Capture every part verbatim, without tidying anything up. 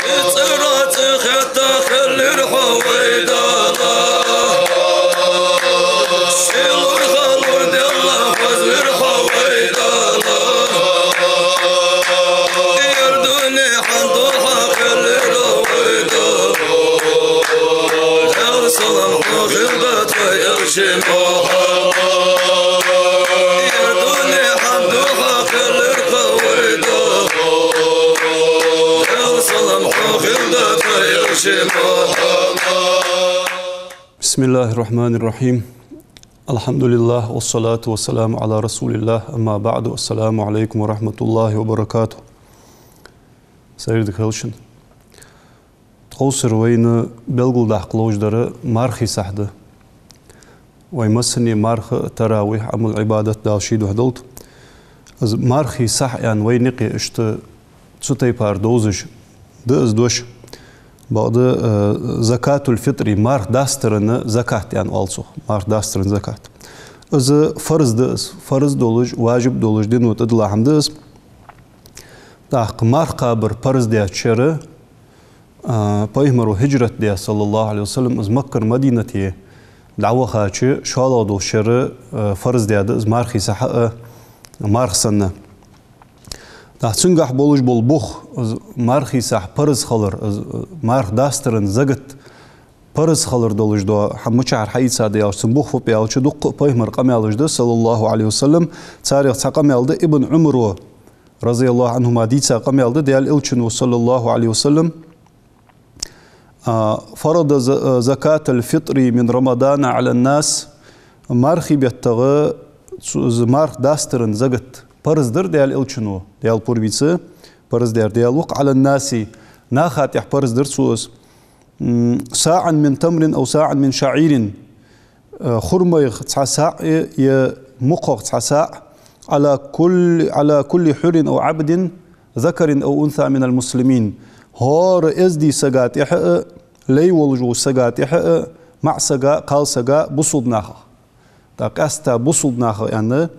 ЦӀера цӀи хетта хилар хьо вай Дала. Сийлур халур делла хозар хьо вай Дала. Ер дуне хьан духьа хилар вай Дала. Ер салам хьо хилда тха Элча Мухьаммад. Ер дуне хьан духьа хилар хьо вай Дала. Ер салам хьо хилда тха Элча Мухьаммад. بسم الله الرحمن الرحيم. الحمد لله والصلاة والسلام على رسول الله. أما بعد. السلام عليكم ورحمة الله وبركاته. Сайре дика хийла шун. Тховсара вайна белгалдаккха ловш дар мархий сахь да. Вай массане марха, таравихь, Ӏамал, Ӏибадат Дала ший духьа долда. Из мархий сахь аьнна вайна юкъе иштта цу тайпара довзаш да из дош. Бакъда, э, закатуль-фитри, марха дастара закат аьнна оал цох. Марха дастара закат. Из фарз да из, фарз долаш, важиб долаш, дино тӀадилла хӀама да из. ТӀаккха марха кхабар парз даьча шера, а, пайхамаро хӀижрат даь, саллаллахӀу Ӏалайхи ва саллам, из Маккара Мадинате дӀавахача шоллагӀа долча шера, а, фарз даьд из мархий сахь а, марха санна. ТӀаккха цунгахь болаш бола бух, из мархий сахь парз хилар, из, а, марха дастара закат парз хилар долаш дола хӀама мичахьара хьаийцад аьлча, цун бух фу ба аьлча, дуккха а пайхамара къамаьлаш да, саллаллахӀу Ӏалайхи ва саллам, царех цхьа къамаьл да Ибн Ӏумара, رضي الله عنهما, дийца къамаьл да, Даьла Элчано, саллаллахӀу Ӏалайхи ва саллам, а, فرض ز-, زكاة الفطر من رمضان على الناس. Мархий беттагӀа цу, из марха дастара закат парз дир Даьла Элчано, Даьла пурам бийца, парз даьр Даьла ва-кх, على الناس, наха тӀа парз дир цо из. М, صاعا من تمر أو صاعا من شعير. Э, хурмайх цхьа саӀ е, е мукхах цхьа саӀ, على كل، على كل حر أو عبد ذكر أو أنثى من المسلمين. ХӀара эздий сага тӀехьа а, лай волаш волча сага тӀехьа а, маӀа сага а, кхалсага а, бусалба нахах. ТӀаккха къаьстта бусалба нахах аьнна,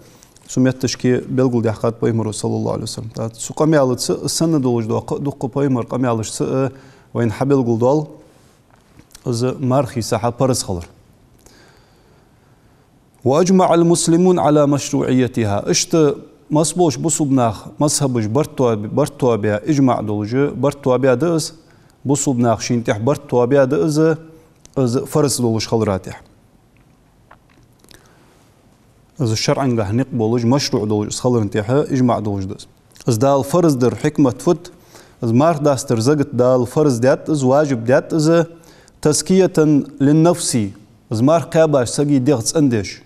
цу метташка белгалдаьккхад пайхамаро, саллаллахӀу Ӏалайхи ва саллам. ТӀаккха цу къамаьлаца санна долаш дола кхы а дуккха пайхамара къамаьлашца а вайна хьабелгалдоал из мархий сахь парз хилар. وأجمع المسلمون على مشروعيتها. Иштта масса болча бусалба наха мазхӀабаш барт тоабе-, барт тоабаь, ижмаӀ долаш барт тоабаь да из, бусалба наха шийна тӀехьа барт тоабаь да из, из фарз долаш хилара тӀехьа. Из шарӀангахь никъ болаш, машруӀ долаш из хиларна тӀехьа ижмаӀ долаш да из. Из Дала фарз дар хьикмат фуд, из марха дастара закат Дала фарз даьд из, важиб даьд из, تزكية للنفس, из марха кхаьбача сага дегӀ цӀендеш.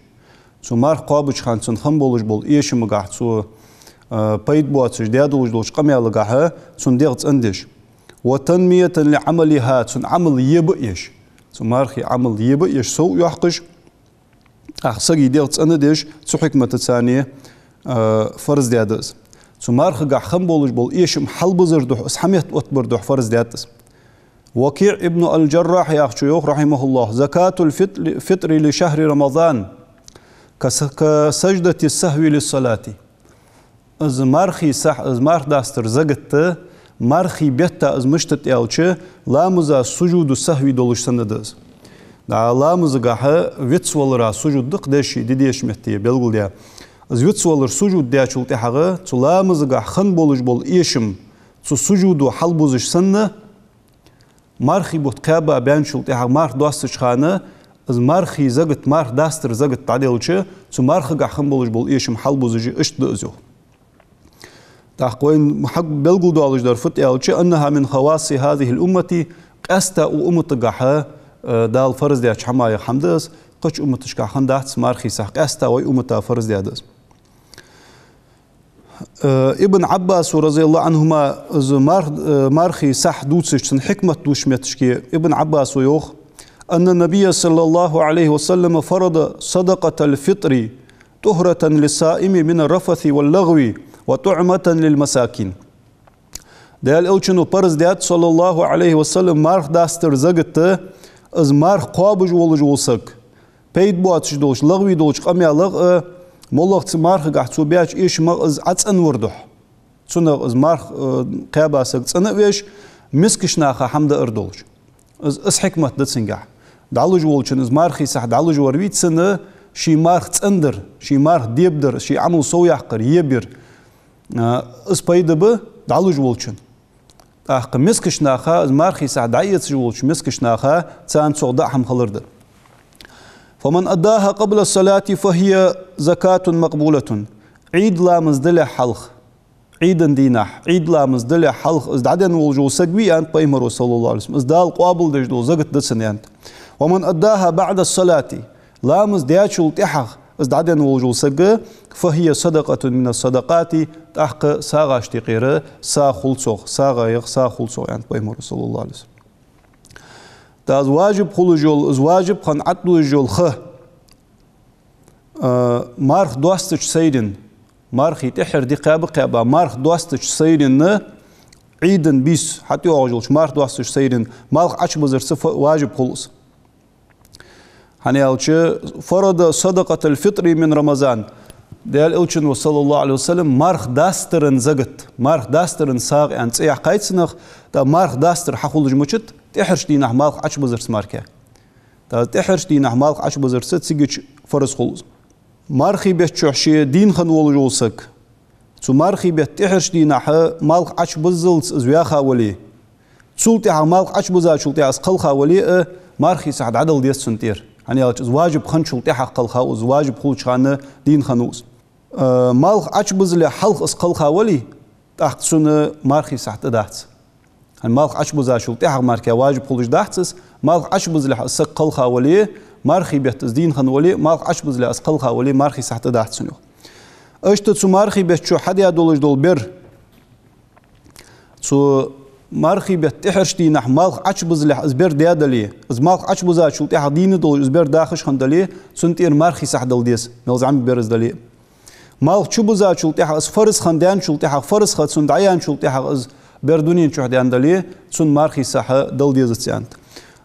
Цо марха кхоабача хана цунна хинна болаш бола эшамагахь, цо, а, пайда боацаш даь долаш долча къамаьлагахь цун дегӀ цӀендеш. وتنمية لعملها, цун Ӏамал еба а еш. Цу мархий Ӏамал еба а еш, сов а йоаккхаш, тӀаккха сага дегӀ цӀена деш, цу хьикматаца, а, фарз даьд из. Цу мархагахь хинна болаш бола эшам хьалбузар духьа, из хьаметтаоттабар духьа фарз даьд из. Вакиъ ибн аль-Джаррахь яхачо йоах, رحمه الله: زكاة الفطر، الفطر لشهر رمضان كس-، كسجدة السهو للصلاة. Из мархий сахь, из марха дастара закат, мархий бетта из мишта да аьлча, ламаза сужуду сахьви долаш санна да из. ДӀа ламазагахь вицвалара сужуд да-кх деш, ди деш метте белгалдаь. Из вицвалар сужуд даьчул тӀехьагӀа, цу ламазагахь хинна болаш бола эшам цу сужудо хьалбузаш санна, мархий бутт кхаьба баьнначул тӀехьагӀа марха доастача хана, из мархий закат, марха дастара закат дӀаделча, цу мархагахь хинна болаш бола эшам хьалбузаш, иштта да из, йоах. ТӀаккха вайна хьабелгалдоалаш дар фуд аьлча, أنها من خواص هذه الأمة, къаьстта укх умматагахь, э, Дала фарз даьча хӀамаех хӀама да из, кхыча умматашкахь хиннадац мархий сахь, къаьстта вай уммата фарз даьд из. Э, Ибн Ӏаббасо, رضي الله عنهما, из марх-, э, мархий сахь дувцаш, цун хьикмат дувцача метташка Ибн Ӏаббасо йоах: أن النبي صلى الله عليه وسلم فرض صدقة الفطر طهرة للصائم من الرفث واللغو وطعمة للمساكين. Даьла Элчано парз даьд, صلى الله عليه وسلم, марха дастара закат, из марха кхоабаш волаш вола саг пайда боацаш долча, лагӀви долча къамаьлах а, моллагӀча мархагахь цо баьча эшамах а из Ӏа цӀенвар духьа. Цунах из марха, э, кхаьба саг цӀена а веш, Мискача наха хӀама даар долаш. Из, из хьикмат да цунгахь. ДӀалуш волчун, из мархий сахь дӀалуш вар вий, цунна ший марха цӀендар, ший марха дебадар, ший Ӏамал совъяккхар, ебар. А, из пайда ба дӀалуш волчун. ТӀаккха мискача наха, из мархий сахь дӀаэцаш волча мискача наха, царна цох даа хӀама хилар да. فمن أداها قبل الصلاة فهي زكاة مقبولة. Ӏийд ламаз далехь хьалха, Ӏийда дийнахь, Ӏийд ламаз далехь хьалха из дӀаденна волаш вола саг вий, аьннад пайхамаро, صلى الله عليه وسلم, из Дала къоабалдеш дола закат да цун, аьннад. ومن أداها بعد الصلاة, ламаз даьчул тӀехьагӀа из дӀаденна волаш вола саг, فهي صدقة من الصدقات, тӀаккха сагӀашта юкъера сагӀа хул цох, сагӀа яха сагӀа хул цох, аьннад пайхамаро, صلى الله عليه وسلم. ТӀаккха из важиб хулаш йола, из важиб хинна Ӏатдожаш йола ха, а, марха доастача сайранна, мархий тӀеххьара ди кхаьба-кхаьба, марха доастача сайранна, Ӏийда бийса хьатӀайоагӀаш йолча марха доастача сайранна малх Ӏочубузарца фа-, важиб хул из. ХӀана аьлча, فرض صدقة الفطر من رمضان. Даьла Элчано, صلى الله عليه وسلم, марха дастара закат, марха дастара сагӀа аьнна цӀи яьккхай цунах, тӀаккха марха дастар хьахулаш мичад, тӀеххьарча дийнахь малх Ӏочубузарца мара. ТӀаккха тӀеххьарча дийнахь малх Ӏочубузарца цигача фарз хул из. Мархий бетта чухь ше дийна хинна волаш вола саг, цу мархий бетта тӀеххьарча дийнахьа малх Ӏочубуззалца из ваьха вале, цул тӀехьагӀа малх Ӏочубузачул тӀехьагӀа из кхелха вале а, мархий сахь дӀадала деза цунна тӀера. ХӀана аьлча из важиб хинначул тӀехьагӀа кхелхав из, важиб хулача хана дийна хиннав из. А, малх Ӏочубузалехь хьалха из кхелха вале, тӀаккха цунна мархий сахь тӀадац. ХӀана, малх Ӏочубузачул тӀехьагӀа мара важиб хулаш дац из, малх Ӏочубузалехь из саг кхелха вале, мархий бетта из дийна хинна вале, малх Ӏочубузалехь из кхелха вале, мархий сахь тӀадац цунна, йоах. Иштта цу мархий бетта чу хьадаь долаш дола бер, цу мархий бетта тӀеххьарча дийнахь малх Ӏочубузалехь из бер даь дале, из малх Ӏочубузачул тӀехьагӀа дийна долаш из бер дахаш хинна дале, цунна тӀера мархий сахь дала деза, мел зӀамига бер из дале а. Малх чубузачул тӀехьагӀа, из фарз хинна даьнначул тӀехьагӀа, фарз ха цунна дӀаяьнначул тӀехьагӀа из бер дунен чухь даьнна дале, цунна мархий сахь дала дезац, аьннад.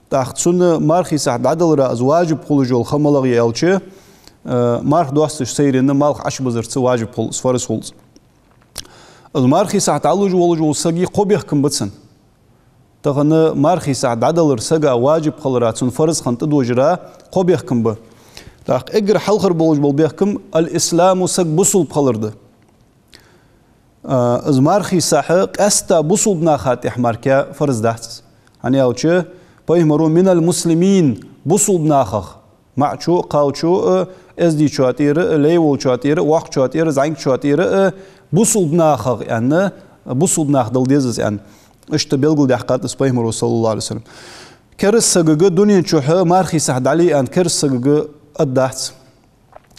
ТӀаккха цунна мархий сахь дӀадалара из важиб хулаш йола ха малагӀа я аьлча, э, марха доастача сайранна малх Ӏочубузарца важиб хул из, фарз хул из. Из мархий сахь дӀалуш волаш вола сага кхо бехкам ба цун. Тахан мархий сахь дӀадалар сага важиб хилара, цунна фарз хинна тӀадожара кхо бехкам ба. ТӀаккха эггара хьалхара болаш бола бехкам, الإسلام, саг бусалба хилар да. А, из мархий сахь къаьстта бусалба наха тӀехь мара фарз дац из. ХӀана аьлча, пайхамаро من المسلمين, бусалба нахах, маӀачо а, кхалчо а, эздийчо тӀера а, лай волчо тӀера а, воккхачо тӀера а, зӀамигачо тӀера а, бусалба нахах аьнна, бусалба наха дала деза из аьнна, иштта белгалдаьккхад из пайхамаро, صلى الله عليه وسلم. Кераста сагага дунен чухь мархий сахь дӀале аьнна кераста сагага аргдац.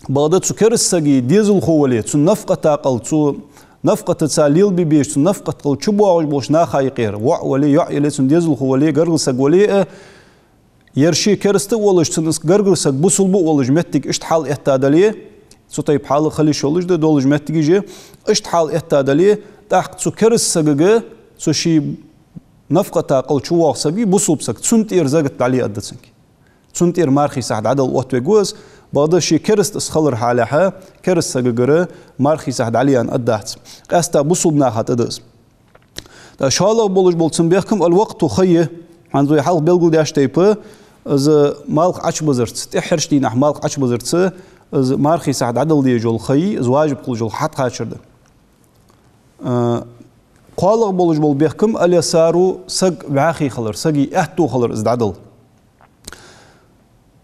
Бакъда цу кераста сага дезалхо вале, цун нафакъата кӀал, цу нафакъатаца лелабе безаш, цун нафакъата кӀал чубоагӀаш болча наха юкъера, воӀ вале, йоӀ яле, цун дезалхо вале, гаргара саг вале а, ер ше кераста а волаш, цунна из гаргара саг бусалба а волаш моттиг иштта хьал этта дале, цу тайпа хьал хила йиш йолаш да, долаш моттигаш а, иштта хьал этта дале, тӀаккха цу кераста сагага цу ший нафакъата кӀал чувоагӀа саг вий, бусалба саг, цунна тӀера закат дӀале аргда цунга. Цунна тӀера мархий сахь дӀадала оттавергва из, бакъда ше кераста из хилар хьалехьа, кераста сагагара мархий сахь дӀале аьнна аргдац. Къаьстта бусалба наха тӀа да из. ТӀаккха шоллагӀа болаш бола цун бехкам الوقت, ха я, хӀанз вай хьалха белгалдаьча тайпа, из малх Ӏочубузарца, тӀеххьарча дийнахь малх Ӏочубузарца, из мархий сахь дӀадала дезаш йола ха я, из важиб хулаш йола ха хьатӀакхачар да. А, кхоалагӀа болаш бола бехкам اليسار, саг вӀаьхий хилар, сага аьттув хилар из дӀадала.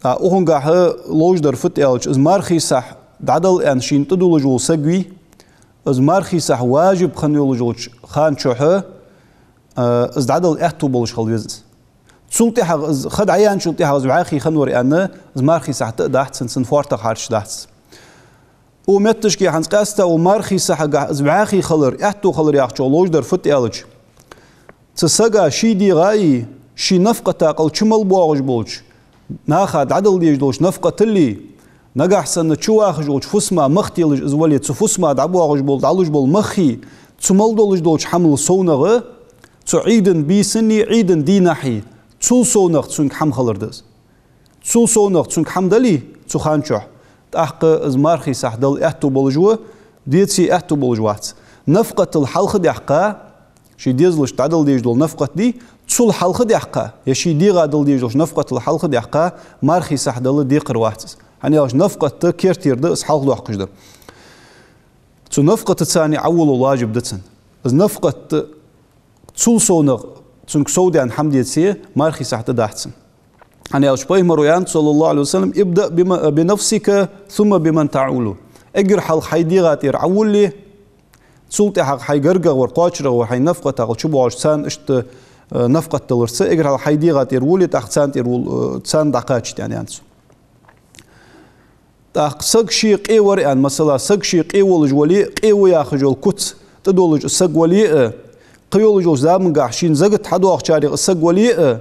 ТӀаккха укхангахьа ловш дар фуд аьлча, из мархий сахь дӀадала аьнна шийна тӀадуллаш вола саг вий, из мархий сахь важиб хинна йолаш йолча хана чухь, а, из дӀадала аьттув болаш хила веза из. Цул тӀехьагӀа из, ха дӀаяьнначул тӀехьагӀа из вӀаьхий хинна вар аьнна, из мархий сахь тӀа а дац цун, цун фоартах хьарчаш дац. Укх метташка хӀанз къаьстта укх мархий сахьагахь из вӀаьхий хилар, аьттув хилар яхачох ловш дар фуд аьлча, цу сага ший дегӀаи, ший нафакъата кӀал чу мел боагӀаш болча наха дӀадала дезаш долча нафакъатали, нагахь санна чувахаш волча фусама мах телаш из вале, цу фусама дӀабоагӀаш бола, дӀалуш бола махи, цу мел долаш долча хӀамал совнагӀа, цу Ӏийда бийсани, Ӏийда дийнахьи, цул совнагӀа цунга хӀама хилар да из. Цул совнагӀа цунга хӀама дале цу хана чухь, тӀаккха из мархий сахь дала аьттув болаш ва, деце аьттув болаш вац. Нафакъатал хьалха даьккха, ший дезалашта дӀадала дезаш дола нафакъат дий, цул хьалха даьккха, е ший дегӀа дала дезаш долча нафакъатал хьалха даьккха, мархий сахь дала декхар вац из. ХӀана аьлча нафакъат кертера да, из хьалхадоаккхаш да. Цу нафакъатаца Ӏоволавала важиб да цунна. Из нафакъат цул совнагӀа цунга сов даьнна хӀама деце, мархий сахь да дац цунна. ХӀана аьлча пайхамара аьннад, صلى الله عليه وسلم: «ابدأ بم-، بنفسك ثم بمن تعول». Эггара хьалха хьай дегӀа тӀера Ӏоволале, цул тӀехьагӀа хьай гаргагӀвар, кхоачарагӀвар, хьай нафакъатагӀал чубоагӀаш царна иштта, э, нафакъат даларца, эггара хьалха хьай дегӀа тӀера волале, тӀаккха царна тӀера вол-, э, царна дӀакхачийта, аьннад цо. ТӀаккха саг ше къе вар аьнна, масала, саг ше къе волаш вале а, къе ва яхаш йола куц тӀадолаш саг вале а, кхыйолаш йолча замангахь шийна закат хьадоахачарех саг вале а,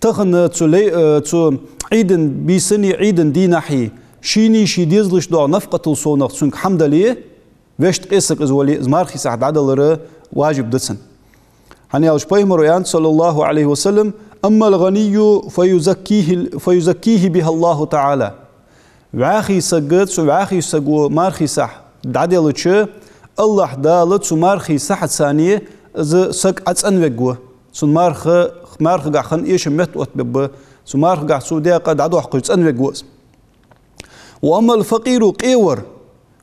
тахан цу лей-, э, цу Ӏийда бийсан, Ӏийда дийнахьа шийна, ший дезалашта доагӀа нафакъатал совнагӀа цунга хӀама дале, вешта къе саг из вале, из мархий сахь дӀадалар важиб да цунна. ХӀана аьлча пайхамара аьннад, صلى الله عليه وسلم: «أما الغني فيزكيه، فيزكيه بها الله تعالى». ВӀаьхий саг, цу вӀаьхий саго мархий сахь дӀаделча, АллахӀ Дала цу мархий сахьаца из саг Ӏа цӀенвергва. Цун марха, мархагахь хинна эшам меттаоттабергба, цу мархагахь цо даь къа дӀадоаккхаш цӀенвергва из. «وأما الفقير», къе вар,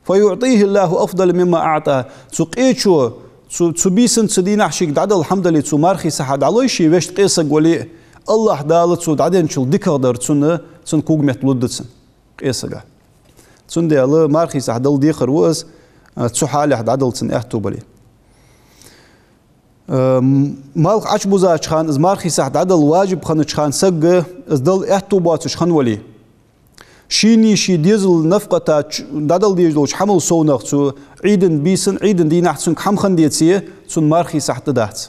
«فيعطيه الله أفضل مما أعطى». Цу къечо, цу, цу бийсан, цу дийнахьа шийга дӀадала хӀама дале, цу мархий сахьа дӀалой ше, вешта къе саг вале а, АллахӀ Дала цо дӀаденначул дикагӀдар цунна, цун когаметта лургда цунна, къе сага. Цундела мархий сахь дала декхар ва из, цу хьалехь дӀадала цунна аьттув бале. Э, м-, малх Ӏочубузача хана, из мархий сахь дӀадала важиб хиннача хана сага из дала аьттув боацаш хинна вале, шийна, ший дезала нафакъата ч-, дӀадала дезаш долча хӀамал совнагӀа цу Ӏийда бийсан, Ӏийда дийнахьа цунга хӀама хинна деце, цунна мархий сахь да дац.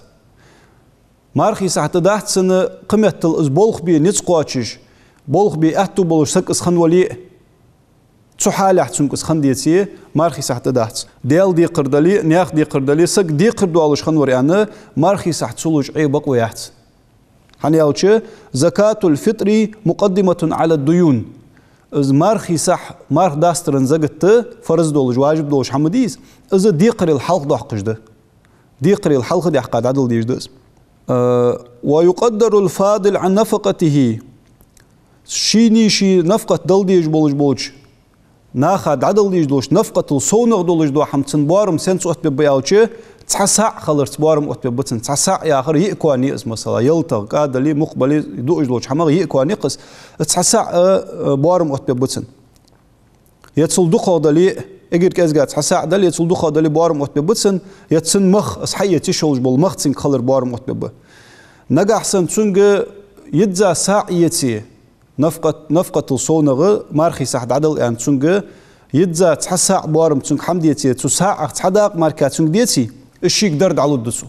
Мархий сахь да дац цунна, кхыметтел из болх бе низ кхоачаш, болх бе аьттув болаш саг из хинна вале а, цу хьалехь цунга из хинна деце, мархий сахь да дац. Даьла декхар дале, наьха декхар дале, саг декхар долаш хинна вар аьнна, мархий сахь ца луш Ӏе бакъо яц. ХӀана аьлча, «زكاة الفطر مقدمة على الديون». Из мархий сахь, марха дастара закат, фарз долаш, важиб долаш хӀама дий из, из декхарел хьалхадоаккхаш да. Декхарел хьалха даьккха дӀадала дезаш да из. Э, «ويقدر الفاضل عن نفقته». Шийна, ший нафакъат дала дезаш болаш болча наха дӀадала дезаш долча нафакъатал совнагӀа долаш дола хӀама, цун боарам сенца оттабергба аьлча, цхьа саӀ хиларца боарам оттабергба цун. Цхьа саӀ яхар йиъ коа я из, масала, ялтах, кӀа дале, мукх бале, дуаш долча хӀамах йиъ коа я-кх из. Цхьа саӀ, э, э, боарам оттабергба цун. Е цул дукхагӀа дале, эггара кӀезига цхьа саӀ дале, е цул дукхагӀа дале, боарам оттабергба цун, е цун мах, из хьаэца йиш йолаш бола мах цунга хилар боарам оттабергба. Нагахьа санна цунга йизза саӀ еце, нафакъат-, нафакъатал совнагӀа мархий сахь дӀадала аьнна цунга йизза цхьа саӀ боарам цунга хӀама деце, цу саӀах цхьа дакъа мара цунга деце, из шийга дар дӀалургда цо.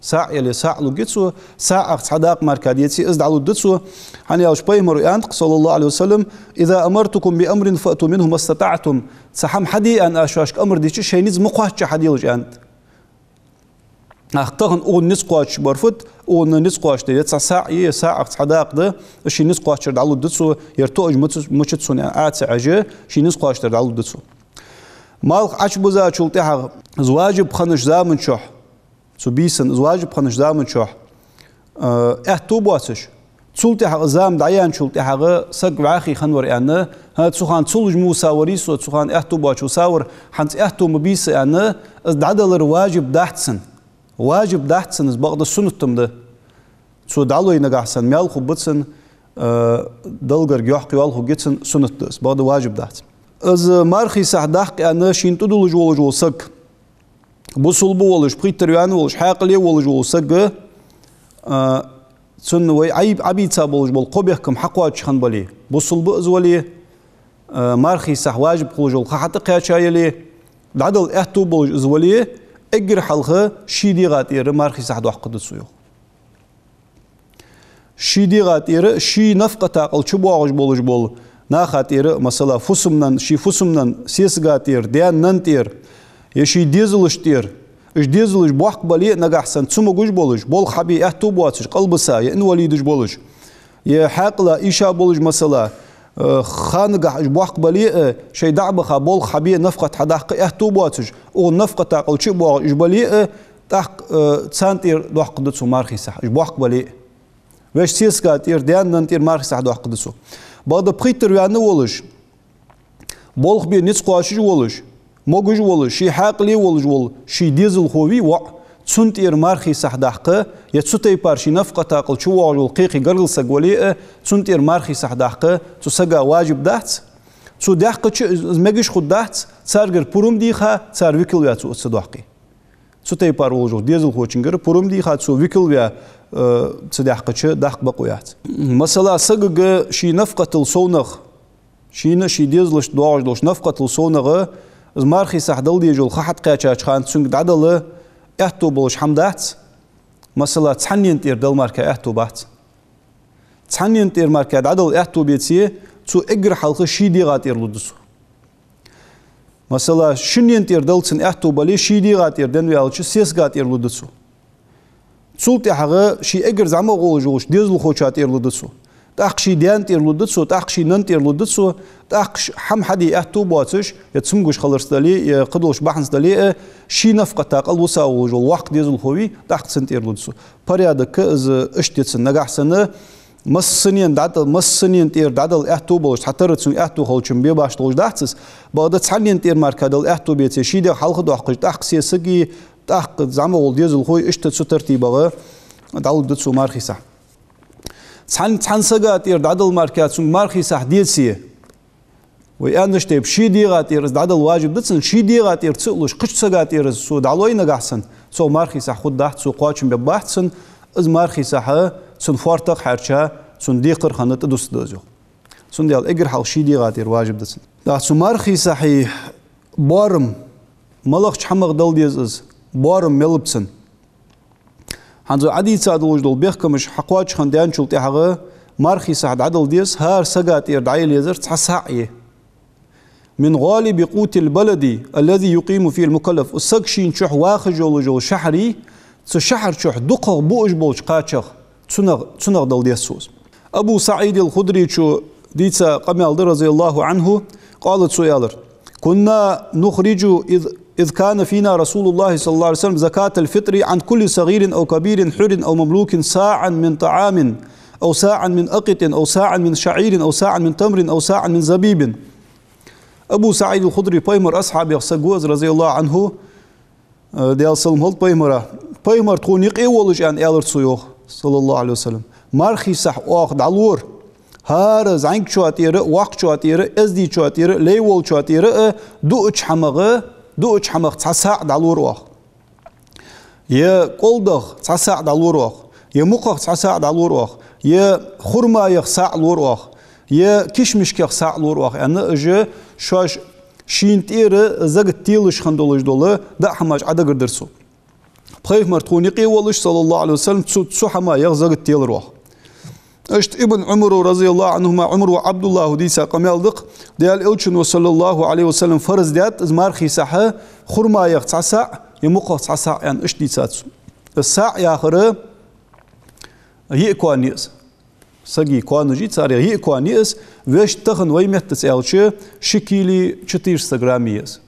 СаӀ яле саӀ лургья цо, саӀах цхьа дакъа мара деце, из дӀалургда цо. ХӀана аьлча пайхамара аьннад-кх, صلى الله عليه وسلم: «إذا أمرتكم بأمر فأتوا منه ما استطعتم». Цхьа хӀама хьаде аьнна аз шоашка амар дича, шоай низ ма кхоачча хьаделаш, аьннад. ТӀаккха тахан укхун низ кхоачаш бар фуд, укхун низ кхоачаш да, е цхьа саӀ я, е саӀах цхьа дакъа да, ший низ кхоачар дӀалургда цо, ер тоъаш мича, мичад сона аьнна Ӏа ца Ӏеш, ший низ кхоачар дӀалургда цо. Малх Ӏочубузачул тӀехьагӀа, из важиб хиннача заман чухь, цу бийсан, из важиб хиннача заман чухь, э, аьттув боацаш, цул тӀехьагӀа из зама дӀаяьнначул тӀехьагӀа саг вӀаьхий хинна вар аьнна, хӀа, цу хана ца луш ма висаварий со, цу хана аьттув боацаш висавар, хӀанз аьттув ма бий са аьнна, из дӀадалар важиб дац цунна. Важиб дац цунна из, бакъда суннат-м да. Цо дӀалой нагахьа санна маьл хургба цунна, э, Далла гарга йоккха йоал хургья цунна, суннат да из, бакъда важиб дац. Из мархий сахь даккха аьнна шийна тӀадуллаш волаш вола саг, бусалба волаш, пхийттара ваьнна волаш, хьаькъале волаш вола саг, а, цунна вай Ӏайб-, Ӏабийца болаш бола кхо бехкам хьакхоачаш хинна бале, бусалба из вале, а, мархий сахь важиб хулаш йола ха хьатӀакхаьча яле, дӀадала аьттув болаш из вале, эггара хьалха ший дегӀа тӀера мархий сахь доаккхаргда цо, йоах. Ший дегӀа тӀера, ший нафакъата кӀал чубоагӀаш болаш бола наха тӀера, масала, фусамнан, ший фусамнан сесага тӀера, даьна-нанна тӀера, е ший дезалашта тӀера, уж дезалаш боккха бале а, нагахьа санна цамогаш болаш, болх хьабе аьттув боацаш, къалбаса, е инвалидаш болаш, е хьаькъала ийша болаш, масала, э, ханагахь уж боккха бале а, шоай дӀа а баха, болх хьабе, нафакъат хьадаккха аьттув боацаш, укх нафакъата кӀал чу а боагӀаш уж бале а, ТӀаккха, э, царна тӀера доаккхаргда цо мархий сахь, уж боккха бале а. Вешта сесага тӀера, даьна-нанна тӀера мархий сахь доаккхаргда цо. Бакъда пхийттара ваьнна волаш, болх бе низ кхоачаш волаш, могаш волаш, ший хьаькъале волаш вола ший дезалхо вий воӀ, цунна тӀера мархий сахь даккха, е цу тайпара ший нафакъата кӀал чувоагӀаш вола кхы-кхы гаргара саг вале а, цунна тӀера мархий сахь даккха цу сага важиб дац. Цо даьккхача из мегаш хургдац, царгара пурам дийха, цар викал ваь цо из ца доаккхе. Цу тайпара волаш вола дезалхочунгара пурам дийха, цо викал ваь, э, ца даьккхача, даккха бокъо яц. Масала, сагага ший нафакъатал совнагӀа, шийна ший дезалашта доагӀаш долаш нафакъатал совнагӀа, из мархий сахь дала дезаш дола ха хьатӀакхаьчача хана цунга дӀадала аьттув болаш хӀама дац. Масала, цхьаннена тӀера дала мара аьттув бац. Цхьаннена тӀера мара дӀадала аьттув беце, цо эггара хьалха ший дегӀа тӀера лургда цо. Масала, шиннена тӀера дала цунна аьттув бале, ший дегӀа тӀера денна ваьлча, сесага тӀера лургда цо. Цул тӀехьагӀа ший эггара зӀамагӀа волаш волча дезалхочоа тӀера лургда цо. ТӀаккха ший даьна тӀера лургда цо, тӀаккха ший нанна тӀера лургда цо, тӀаккха ш-, хӀама хьаде аьттув боацаш, е цамогаш хиларца дале, е кхыдолча бахьанца дале а, ший нафакъата кӀал виса волаш вола воккха дезалхо вий, тӀаккха цунна тӀера лургда цо. Порядок из иштта я цун. Нагахьа санна массанена дӀадала, массанена тӀера дӀадала аьттув болаш, цхьатарра цунга аьттув хилча бе башха долаш дац из. Бакъда цхьаннена тӀера мара дала аьттув беце, ший дегӀ хьалха доаккхаш, тӀаккха сесаги, тӀаккха зӀамагӀа вола дезалхо вий, иштта цу тартибагӀа дӀалургда цо мархий сахь. Цхьан, цхьан сага тӀера дӀадала мара цунга мархий сахь деце, вай аьннача тайпара, ший дегӀа тӀера из дӀадала важиб да цунна, ший дегӀа тӀера ца а луш, кхыча сага тӀера из цо дӀалой нагахьа санна, цох мархий сахь хургдац, цо кхоачам бергбац цунна, из мархий сахь цун фоартах хьерча, цун декхар хинна тӀадусаргда из, йоах. Цундела эггара хьалха ший дегӀа тӀера важиб да цунна. ТӀаккха цу мархий сахьий боарам, малагӀча хӀамах дала деза из, боарам мел ба цун. ХӀанз вай Ӏодийца долаш дола бехкамаш хьакхоачаш хинна даьнначул тӀехьагӀа мархий сахь дӀадала деза, хӀара сага тӀера дӀаяла езар цхьа саӀ я. من غالب قوت البلد الذي يقيم فيه المكلف. Саг шийна чухь вахаш йолаш йола шахьар, цу шахьар чухь дукхагӀа буаш болча кхачах, цунах, цунах дала деза цо из. Абу СаӀид ал-Худрийчо дийца къамаьл да, رضي الله عنه, قال, цо аьлар: كنا نخرج إذ، إذ كان فينا رسول الله صلى الله عليه وسلم زكاة الفطر عن كل صغير أو كبير حر أو مملوك صاعا من طعام أو صاعا من أقط أو صاعا من شعير أو صاعا من تمر أو صاعا من زبيب. Абу СаӀид ал-Худрий пайхамара асхьабех саг ва из, رضي الله عنه, э, Даьла салам хилда пайхамара. Пайхамар тхона юкъе волаш, аьнна, аьлар цо, йоах, صلى الله عليه وسلم. Мархий сахь оаха дӀалора. ХӀара зӀамигачоа тӀера а, воккхачоа тӀера а, эздийчоа тӀера а, лай волчоа тӀера а, дуача хӀамах, дуача хӀамах цхьа саӀ дӀалора оаха. Е кӀолдах цхьа саӀ дӀалора оаха, е мукхах цхьа саӀ дӀалора оаха, е хурмаех саӀ лора оаха, е кишмишкех саӀ лора оаха, аьнна, уж шоаш шийна тӀера закат телаш хинна долаш дола даа хӀамаш Ӏодагардир цо. Пайхамар тхона юкъе волаш, صلى الله عليه وسلم, цу, цу хӀамаех закат телар оаха. Иштта Ибн Ӏумара, رضي الله عنهما, Ӏумара воӀа Ӏабдуллахьа дийца къамаьл да-кх, Даьла Элчано, صلى الله عليه وسلم, фарз даьд из мархий сахь хурмаех цхьа саӀ, е мукхах цхьа саӀ, аьнна, иштта дийцад цо. Из саӀ яхар йиъ коана я из. Сага коанаш я, царех йиъ коана я из, вешта тахан вай меттаца аьлча, ши кили четыреста грамм я из.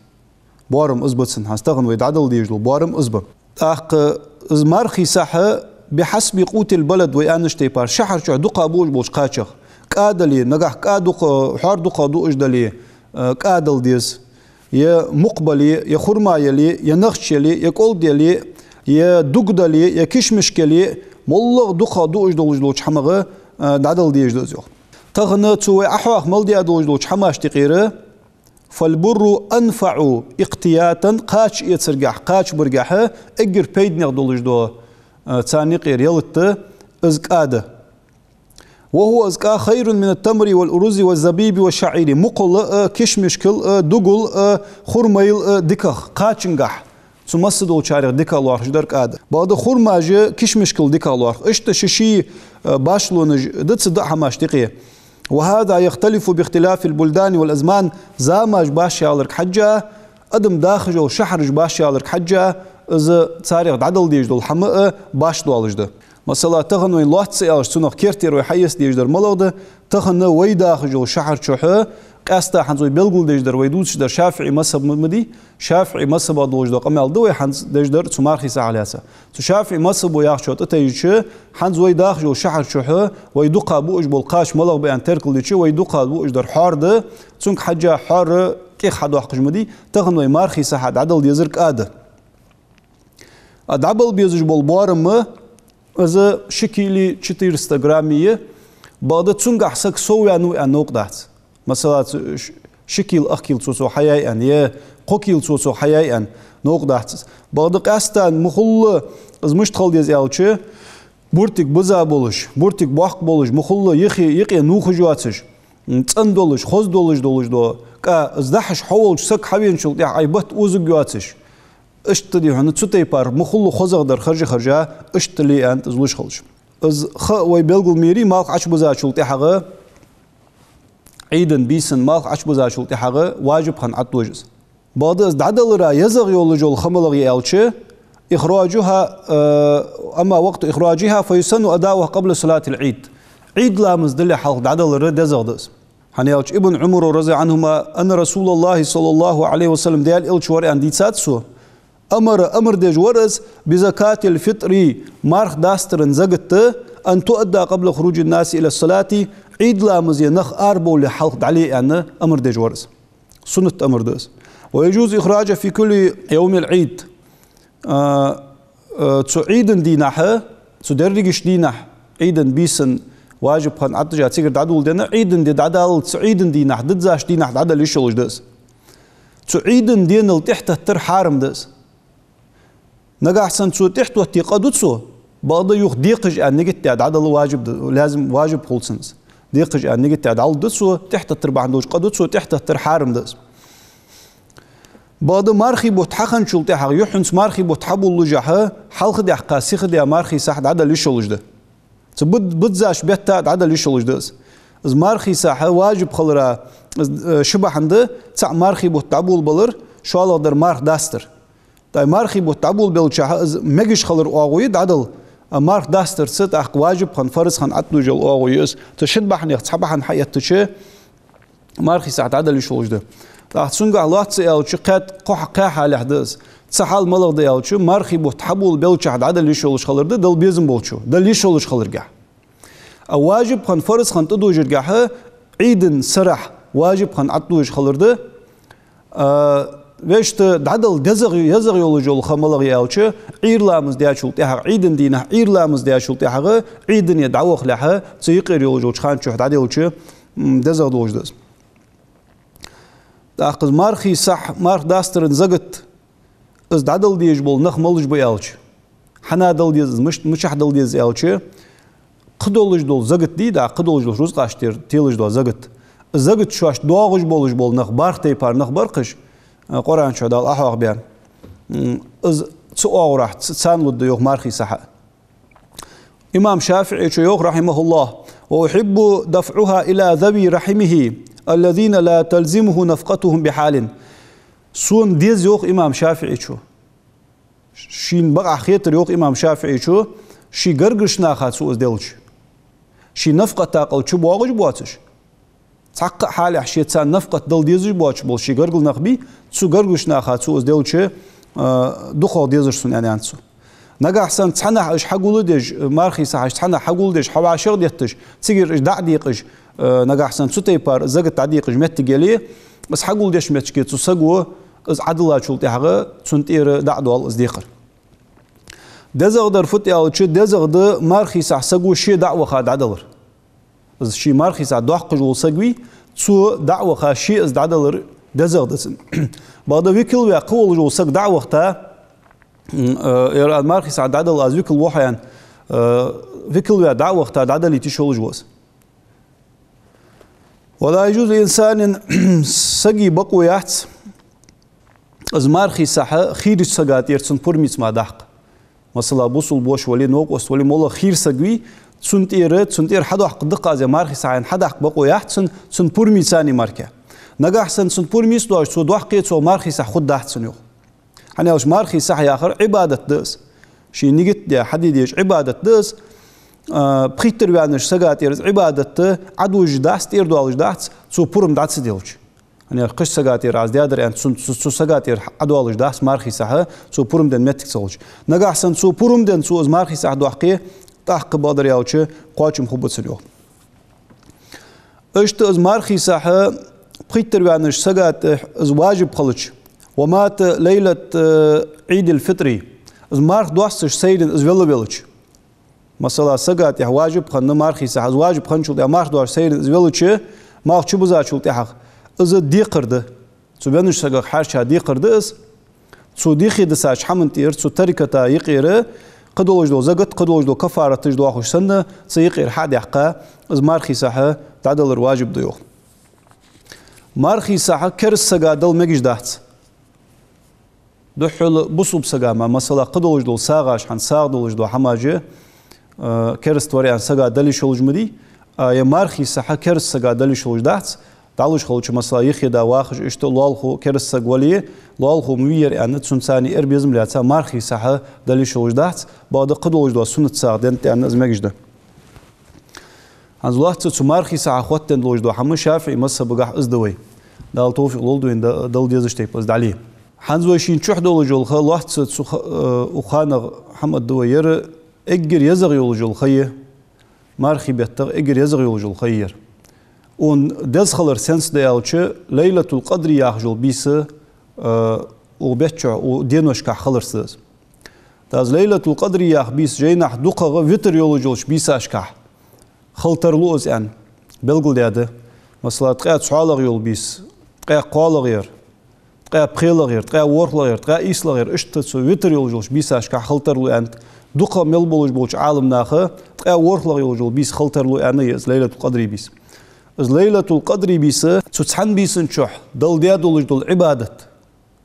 Боарам из ба цун, хӀанз тахан вай дӀадала дезаш дола боарам из ба. ТӀаккха из мархий сахь بحسب قوت البلد, вай аьннача тайпара, шахьар чухь дукха буаш болча кхачах. КӀа дале, нагахь кӀа дукха, хьор дукха дуаш дале, э, кӀа дала деза. Е мукх бале, е хурма яле, е нахча яле, е кӀолд яле, е дуг дале, е кишмишк яле, моллагӀа дукха дуаш долаш долча хӀамах, э, дӀадала дезаш да из, йоах. Тахан цу вай Ӏохьоаха мел даь долаш долча хӀамашта юкъера, فالبر أنفع اقتياتا, кхача эцаргахьа, кхача баргахьа эггара пайданегӀа долаш да, э, царна юкъера ялат из кӀа да. وهو, из кӀа, خير من التمر والأرز والزبيب والشعير. Мукхал а, кишмишкал а, дугал а, хурмайла а дикагӀа, кхачангахьа. Цу масса долчарех дикагӀа лоархӀаш дар кӀа да. Бакъда хурмаш а, кишмишкал а дикагӀа лоархӀ. Иштта ши-ши, э, башхалонаш да цу даа хӀамашта юкъе. وهذا يختلف باختلاف البلدان والأزمان. Замаш башха яларга хьежжа, адам дахаш йола шахьараш башха яларга хьежжа, из царех дӀадала дезаш дола хӀама а башха долаш да. Масала, тахан вайна лоацца аьлча, цунах керттера вай хьаэца дезаш дар малагӀа да, тахан вай дахаш йола шахьар чухь Къаьстта хӀанз вай белгалдеш дар, вай дувцаш дар ШафиӀий мазхӀаб ма, ма дий, ШафиӀий мазхӀабах долаш дола къамаьл да вай хӀанз деш дар цу мархий сахьах лаьца. Цу ШафиӀий мазхӀабо яхачох тӀатайжача, хӀанз вай дахаш йолча шахьар чухь вай дукха буаш бола кхача малагӀа ба аьнна теркалдича, вай дукха буаш дар хьор да, цунга хьежжа хьор кӀех хьадоаккхаш ма дий, тахан вай мархий сахьа дӀадала дезар кӀа да. А дӀабала безаш бола боарам, из ши кила четыреста грамм я, бакъда цунгахьа саг совваьннав аьнна новкъа дац. Масала, цу ш-, ши кила ах кила цо-цо хьаяьй аьнна, е кхо кила цо-цо хьаяьй аьнна новкъа дац из. Бакъда къаьстта мухулла из мишта хила деза аьлча, буртиг биза болаш, буртиг боккха болаш, мухулла юхе, юкъе нувхаш йоацаш, м, цӀена долаш, хоза долаш, долаш дола кӀа, из дахьаш хьо волча саг хьавеначул тӀехьагӀа Ӏа бат озаргйоацаш. Иштта дий хьона, цу тайпара мухулла хозагӀдар харжа-харжа, иштта ле аьннад из луш хилча. Из ха вай белгалмийрий, малх Ӏочубизачул тӀехьагӀа, Ӏийда бийсан малх Ӏочубизачул тӀехьагӀа важиб хинна ӀотӀадожа из. Бакъда из дӀадалара езагӀа йолаш йола ха малагӀа я аьлча, إخراجها, э, أما وقت إخراجها فيسن أداؤها قبل صلاة العيد. Ӏийд ламаз дале хьалха дӀадалар дезагӀа да из. ХӀана аьлча Ибн Ӏумара, رضي الله عنهما, أن رسول الله صلى الله عليه وسلم, Даьла Элча вар аьнна дийцад цо, أمر, амар деш вар из, بزكاة الفطر, марха дастара закат, أن تؤدى قبل خروج الناس إلى الصلاة, Ӏийд ламазе нах арабовлале хьалха дӀале аьнна амар деш вар из. Суннат амар да из. ويجوز إخراجها في كل يوم العيد. А, а, цу Ӏийда дийнахьа, цу дерригача дийнахьа, Ӏийда бийсан важиб хинна ӀотӀадожа, цигара дӀадоладенна, Ӏийда ди дӀадаллалца, цу Ӏийда дийнахьа, диззача дийнахьа дӀадала йиш йолаш да из. Цу Ӏийда денал тӀехьататтар хьарам да из. Нагахьа санна цо тӀехьататте къа ду цо, бакъда юха декхаш аьнна нигат даь дӀадала важиб да, лазим, важиб хул цунна из. Декхаш аьнна нигат даь дӀалургда цо, тӀехьататтар бахьан долаш къа ду цо, тӀехьататтар хьарам да из. Бакъда мархий бутт хьахинначул тӀехьагӀа, юххьанца мархий бутт хьаболалушшехь, хьалха даьккха сиха даь мархий сахь дӀадала йиш йолаш да. Цу бид-, биззача бетта дӀадала йиш йолаш да из. Из мархий сахь важиб хилара, из, э, ши бахьан да, цхьаъ мархий бутт дӀаболабалар, шоллагӀдар марха дастар. ТӀаккха мархий бутт дӀаболабелчахьа из мегаш хилар оагӀув я дӀадала, а марха дастарца тӀаккха важиб хинна, фарз хинна ӀотӀадожал оагӀув я из. Цу шин бахьанех цхьа бахьан хьаэттача, мархий сахь дӀадала йиш йолаш да. ТӀаккха цунгахьа лоацца аьлча, кхаь-, кхо хьа-, кхаь хьалехь да из. Цхьа хьал малагӀа да аьлча, мархий бутт хьаболабелчахьа дӀадала йиш йолаш хилар да, дала безам болчо, дала йиш йолаш хиларгахьа. А важиб хинна, фарз хинна тӀадожаргахьа, Ӏийда сарахьа важиб хинна ӀотӀадожаш хилар да. А, вешта дӀадала дезагӀа, езагӀа йолаш йола ха малагӀа я аьлча, Ӏуйра ламаз даьчул тӀехьагӀа, Ӏийда дийнахьа Ӏуйра ламаз даьчул тӀехьагӀа, Ӏийдане дӀавахалехьа, цу юкъера йолаш йолча хана чухь дӀаделча, м, дезагӀа долаш да из. ТӀаккха из мархий сахь, марха дастара закат, из дӀадала дезаш бола нах малаш ба аьлча, хьанна дала деза из, миш-, мичахьа дала деза аьлча, кхы долаш дола закат дий, да, кхы долаш дола рузкъаш тер-, телаш дола закат. Закат шоашта доагӀаш болаш бола нах, барх тайпара нах бар-кх уж, а, Къуръан чу Дала Ӏохьоахабаьнна. М, из цу оагӀорахьа ц-, царна лургда йоах мархий сахь. Имам ШафиӀийчо йоах, رحمه الله: «وأحب دفعها إلى ذوي رحمه الذين لا تلزمه نفقتهم بحال». Сона деза, йоах имам ШафиӀийчо. Шийна бакъахьа хетар, йоах имам ШафиӀийчо, ший гаргарча наха цо из делча. Ший нафакъата кӀал чубоагӀаш боацаш. Цхьаккха а хьалехь ше царна нафакъат дала дезаш боацаш бола ший гаргара нах бий, цу гаргарча наха цо из делча, а, дукхагӀа дезар сона, аьнна, аьннад цо. Нагахьа санна цхьаннахьа уж хьагулдеш, мархий сахьаш цхьаннахьа хьагулдеш, хьавӀашагӀдетташ, цигара уж дӀа а декъаш, а, нагахьа санна цу тайпара закат дӀадекъаш моттиг яле, из хьагулдеш моттиге цу саго из Ӏодиллачул тӀехьагӀа цунна тӀера дӀа а доал из декхар. ДезагӀдар фуд аьлча, дезагӀа да мархий сахь саго ше дӀа а ваха дӀадалар. Из ший мархий сахь доаккхаш вола саг вий, цо дӀа а ваха ше из дӀадалар дезагӀа да цунна. Бакъда викал ваь кхы волаш вола саг дӀа а вахийта, м, э, ер аз мархий сахь дӀадала, аз викал ва хьо аьнна, э, викал ваь дӀа а вахийта дӀадалийта йиш йолаш ва из. «ولا يجوز لإنسان», сага бокъо яц из мархий сахь хийрача сага тӀера цун пурмица мара даккха. Масала, бусалба воша вале, новкъост вале, моллагӀа хийра саг вий, цунна тӀера, цунна тӀера хьадоаккхаргда-кх аз ер мархий сахь аьнна хьадаккха бокъо яц цун, цун пурмица мара. Нагахьа санна цун пурмица доацаш цо доаккхе, цох мархий сахь хургдац цунна, йоах. ХӀана аьлча мархий сахь яхар Ӏибадат да из. Ший нигат даь хьаде дезаш Ӏибадат да из. а, пхийттара ваьннача сага тӀера из Ӏибадат Ӏодужаш дац, тӀера доалаш дац, цо пурам дӀа ца делча. ХӀана аьлча кхыча сага тӀера аз даьдар аьнна, цун, цу, цу сага тӀера Ӏодоалаш дац мархий сахь, цо пурам денна моттиг ца хилча. Нагахь санна цо пурам денна, цо из мархий сахь доаккхе, тӀаккха бакъдар аьлча кхоачам хургба цунна, йоах. Иштта из мархий сахь пхийттара ваьннача сага тӀа из важиб хилча, ومات ليلة عيد الفطر, из марха доасташ сайранна из велла велча. Масала, сага тӀа важиб хинна мархий сахь, из важиб хинначул тӀехьагӀа марха доасташ сайранна из велча, малх чубузачул тӀехьагӀа, из декхар да. Цу веннача сагах хьарча декхар да из. Цо дехьа дисача хӀаман тӀера, цу тариката юкъера, кхыдолаш дола закат, кхыдолаш дола каффараташ доахаш санна, цу юкъера хьа а даьккха, из мархий сахь дӀадалар важиб да, йоах. Мархий сахь кераста сага дала мегаш дац. Духхьал бусалба сага мара, масала, кхыдолаш дола сагӀаш, хӀанз сагӀа долаш дола хӀамаш, э, кераста вар аьнна сага дала йиш йолаш ма дий, а е мархий сахь кераста сага дала йиш йолаш дац, дӀалуш хилча, масала, йихеда вахаш, иштта лоалахо кераста саг вале, лоалахо ма вий ер аьнна, цунца цхьана ер безам лаьца, мархий сахь дала йиш йолаш дац, бакъда кхыдолаш дола суннат сагӀа денна тӀа аьнна из мегаш да. ХӀанз лоацца цу мархий сахьа хоттаденна долаш дола хӀама ШафиӀий мазхӀабагахь из да вай. Дала товфикъ лолда вайна да-, дала дезача тайпара из дӀале. ХӀанз вай шийна чухь долаш йола ха лоацца цу ха-, э, укх ханах хӀама да вай. Ер эггара езагӀа йолаш йола ха я, мархий беттах эггара езагӀа йолаш йола ха я ер. Укхан деза хилара сенца да аьлча, Лайлатул-Къадри яхаш йола бийса, э, укх бетта чухь, укх деношкахь хиларца да из. ТӀаккха из Лайлатул-Къадри яха бийса жайнахь дукхагӀа витр йолаш йолча бийсашкахь хила тарлу из аьнна белгалдаьд. Масала, ткъаь цхьоалагӀа йола бийса, ткъаь кхоалагӀъяр, ткъаь пхелагӀъяр, ткъаь ворхӀлагӀъяр, ткъаь ийслагӀъяр, иштта цу витр йолаш йолча бийсашкахь хила тарлу аьнна, дукха мел болаш болча Ӏаламнаха ткъаь ворхӀлагӀа йолаш йола бийса хила тарлу аьнна я из Лайлатул-Къадри бийса. Из Лайлатул-Къадри бийса цу цхьан бийсан чухь Дала даь долаш дола Ӏибадат,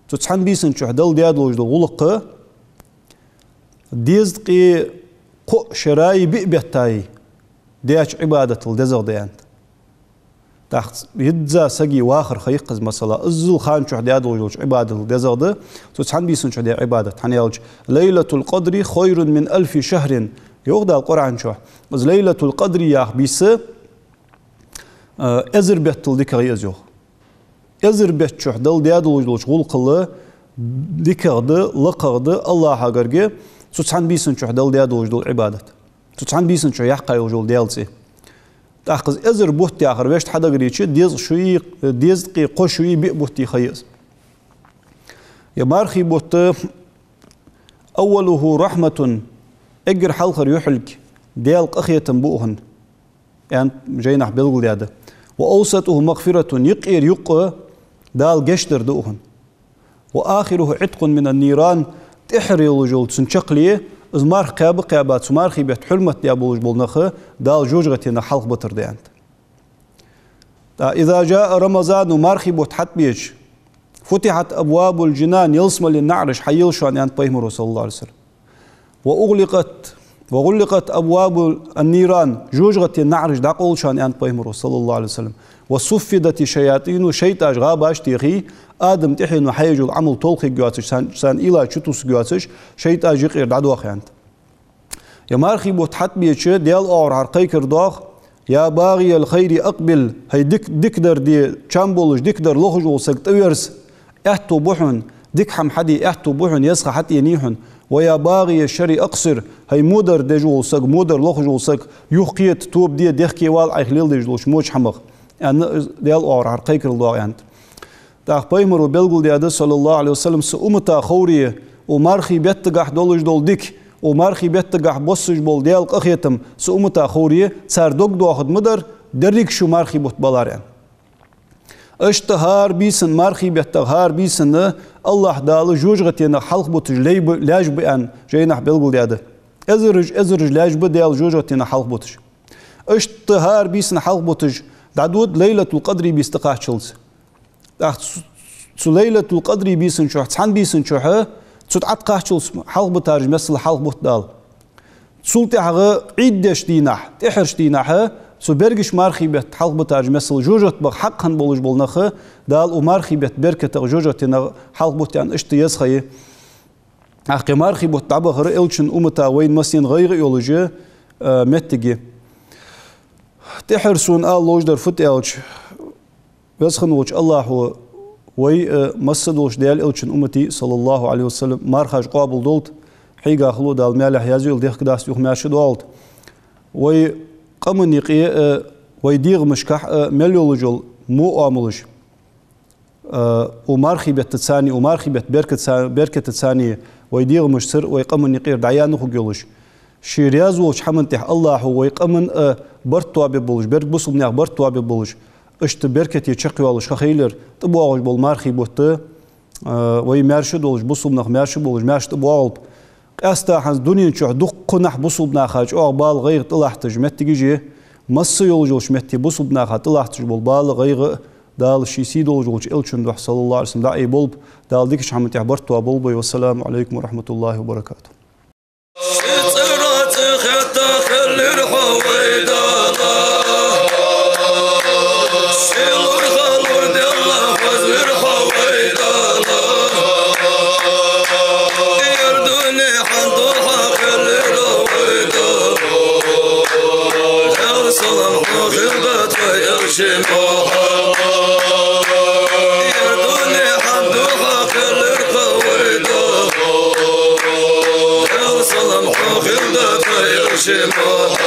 цу цхьан бийсан чухь Дала даь долаш дола гӀулакх, дезткъеи кхо шера биъ бетта даьча Ӏибадатал дезагӀа да аьннад. ТӀаккха йизза сага вахара ха я-кх из, масала, иззал хана чухь даь долаш долча Ӏибадатал дезагӀа да цу цхьан бийсан чухь даь Ӏибадат. ХӀана аьлча, «ليلة القدر خير من ألف شهر», йоах Дала Къуръан чухь. Из Лайлатул-Къадри яха бийса, э, эзар беттал дикагӀа я из, йоах. Эзар бетта чухь Дала даь долаш долча гӀулакхал дикагӀа да, лакхагӀа да АллахӀа гарга цу цхьан бийсан чухь Дала даь долаш дола Ӏибадат, цу цхьан бийсан чухь яьккха йолаш йола Даьла цӀи. ТӀаккха из эзар бутт яхар вешта хьадагарийча, дезткъа шуи, дезткъеи кхо шуи биъ бутти ха я из. Ер мархий бутт, «أوله رحمة», эггара хьалхара юхьилг Даьла къахетам ба укхан, аьнна жайнахь белгалдаьд. «وأوسطه مغفرة», юкъера юкъ Дала гешт дар да укхан. «وآخره عتق من النيران», тӀехьара йолаш йола цун чаккхе, из марха кхаьба-кхаьба, цу мархий бетта хьурмат даь болаш бола нах Дала жожагӀатенах хьалхабитар да аьннад. ТӀаккха «إذا جاء رمضان», мархий бутт хьатӀабеча, «فتحت أبواب الجنان», ялсмален наӀараш хьаелаш шоана, аьннад пайхамаро, صلى الله عليه وسلم. «وأغلقت، وغلقت أبواب النيران», жожагӀатен наӀараш дӀакъовл шоана, аьннад пайхамаро, صلى الله عليه وسلم. «وصفدت الشياطين», шайтӀаш гӀабаш техе, Адама тӀехьено хьаеш йола Ӏамал толхаргйоацаш, царна, царна уйлаш чутоссаргйоацаш, шайтӀаш юкъера дӀадоах, аьннад. Ер мархий бутт хьатӀабеча, Даьла оагӀорахьара кхайкар доах: «يا باغي الخير أقبل», хӀай дик-, дикадар де чам болаш, дикадар лохаш вола саг, тӀаверза, аьттув ба хьона, дика хӀама хьаде аьттув ба хьона, еза ха хьатӀаеннай хьона. «ويا باغي الشر أقصر», хӀай водар деш вола саг, водар лохаш вола саг, юхакхета, тоба де, дехке вала Ӏайха леладеш долча воча хӀамах, аьнна, Даьла оагӀорахьара кхайкарал доагӀа, аьннад. ТӀаккха пайхамаро белгалдаьд, صلى الله عليه وسلم, са уммата ховре, укх мархий беттагахь долаш дола дика, укх мархий беттагахь боссаш бола Даьла къахетам са уммата ховре, цар дог доахаргда ма дар, деррига шу мархий бутт балар, аьнна. Иштта хӀара бийсан, мархий беттах хӀара бийсан АллахӀ Дала жожагӀатенах хьалхабуташ лай ба, лаьш ба аьнна, жайнахь белгалдаьд. Эзараш, эзараш лаьш ба Даьла жожагӀатенах хьалхабуташ. Иштта хӀара бийсан хьалхабуташ дӀадода Лайлатул-Къадри бийса тӀакхаччалца. ТӀаккха цу, цу Лайлатул-Къадри бийсан чухь, цхьан бийсан чухь, цу тӀакхаччалца хьалхабитараш миссел хьалхабут Дала. Цул тӀехьагӀа Ӏийд деча дийнахьа, тӀеххьарча дийнахьа, цу берригача мархий бетта хьалхабитараш миссел жожагӀате баха хьакъ хинна болаш бола нах Дала укх мархий бетта беркатах жожагӀатенах хьалхабут аьнна, иштта еза ха я. ТӀаккха мархий бутт дӀабахар Элчан уммата вайна массанена гӀайгӀа а йолаш, Э, моттиг я. ТӀеххьара сона ала ловш дар фуд аьлча, Веза хинна волча АллахӀо вай а, э, масса долча Даьла Элчан уммата, саллаллахӀу Ӏалайхи ва саллам, мархаш къоабал долда, хьийга хало Дала маьлехь язвелда, дехка даста юха маьрша доагӀалда. Вай къаман юкъе а, э, вай дегӀамашкахь а, э, мел йолаш йола во оамалаш, э, укх мархий бетта царна, укх мархий бетта беркат ца-, берката царна вай дегӀамашцара, вай къаман юкъера дӀаяьнна хургйолаш. Ше раьза волча хӀаман тӀехь АллахӀо вай къаман а, э, барт тоабе болаш, берк бусалба наьха барт тоабе болаш, иштта беркате чакхйоалаш ха хийла ер, тӀабоагӀаш бола мархий бутт, э, вай маьрша долаш, бусалба нах маьрша болаш, маьрша тӀабоагӀалба. Къаьстта хӀанз дунен чухь дуккханахьа бусалба наха чӀоагӀа бала, гӀайгӀа тӀалатташ моттигаш я, масса йолаш йолча метте бусалба наха тӀалатташ бола бала, гӀайгӀа а Дала ший сий долаш волча Элчан духьа, саллаллахӀу Ӏалайхи ва саллам, дӀаайболба, Дала дикача хӀаман тӀехь барт тоаболба вай. Вассаламу Ӏалайкум ва рахьматуллахӀи ва баракатухӀ. Ши цӀера цӀи хетта хилар хьо вай Дала. Ши лургӀа лур делла хозар хьо вай Дала. Ер дунен хьан духьа хилар вай Дала. Даьла салам хьона хилда тха Элча Мухьаммад. Ер дунен хьан духьа хилар хьо вай Дала. Даьла салам хьона хилда тха Элча Мухьаммад.